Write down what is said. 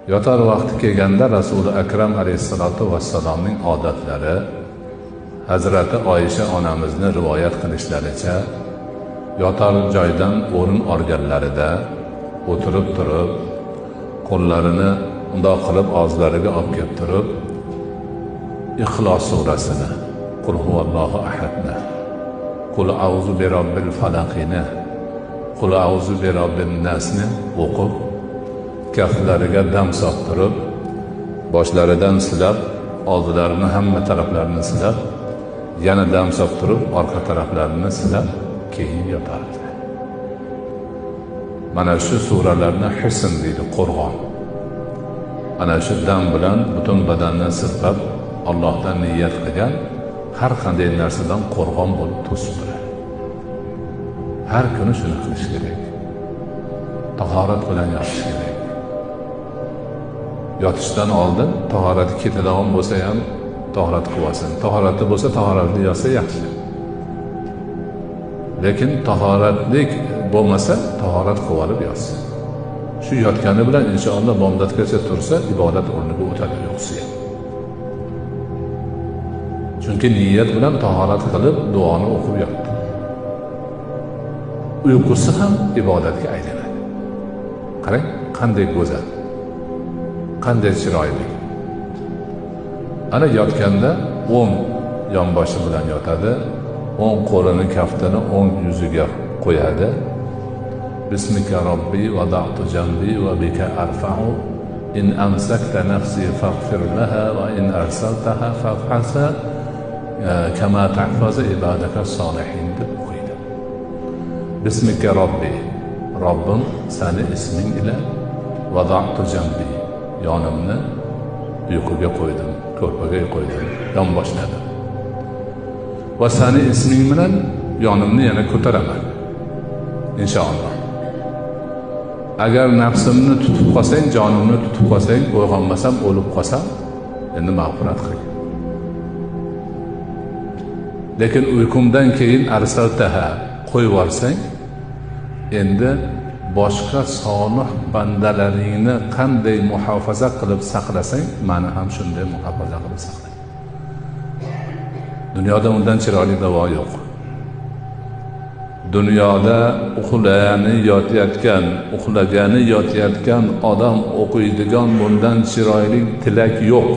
Yotar vaqti kelganda Rasuli Akram alayhissalatu vassalomning odatlari, Hazrati Oysha onamizni rivoyat qilishlaricha, yotar joydan o'rin olganlarida o'tirib turib, qo'llarini undoq qilib og'izlariga olib kelib turib, Ixlos surasini, Qul huvallohu ahadni, Qul a'uzu bi robbil falaqini, Qul a'uzu bi robbin nasni o'qib, kaftlariga dam solib, boshlaridan silab, oldilarini hamma taraflarini silab, yana dam solib turib, orqa taraflarini silab, keyin yotardi. Mana shu suralarni hisn deydi, qo'rg'on. Ana shu dam bilan butun badanni sirqab, Allohdan niyat qilgan har qanday narsadan qo'rg'on bo'lib to'sib turadi. Har kuni shuni qilish kerak. Tahorat bilan yotish kerak. Yotishdan oldin tahorati ketadigan bo'lsa ham tahorat qilib olsin. Tahorati bo'lsa tahoratli yotsa yaxshi. Lekin tahoratlik bo'lmasa tahorat qilib olib yotsin. Shu yotgani bilan inshaalloh bomdodgacha tursa ibodat o'rniga o'tadi yo'qsa ham. Chunki niyat bilan tahorat qilib duoni o'qib yotdi. Uyqusi ham ibodatga aylanadi. Qarang, qanday go'zal, qanday chiroyli. Ana yotganda o'ng yonboshi bilan yotadi, o'ng qo'lini kaftini o'ng yuziga qo'yadi. Bismika robbi vada'tu jambi va bika arfa'u in amsakta nafsi faghfir laha va in arsaltaha fahfazha kama tahfazu ibadaka solihin deb o'qiydi. Bismika robbi, Robbim sani isming ila, vada'tu jambi, yonimni uyquga qo'ydim, ko'rpaga qo'ydim, yon boshladim. Va sani isming bilan yonimni yana ko'taraman inshaalloh. Agar nafsimni tutib qolsang, jonimni tutib qolsang, uyg'onmasam, o'lib qolsam, endi mag'firat qil. Lekin uyqumdan keyin arsaltaha qo'yib yuborsang, endi boshqa solih bandalaringni qanday muhofaza qilib saqlasang, meni ham shunday muhofaza qilib saqla. Dunyoda undan chiroyli davo yo'q. Dunyoda uxlagani yotayotgan, uxlagani yotayotgan odam o'qiydigan bundan chiroyli tilak yo'q.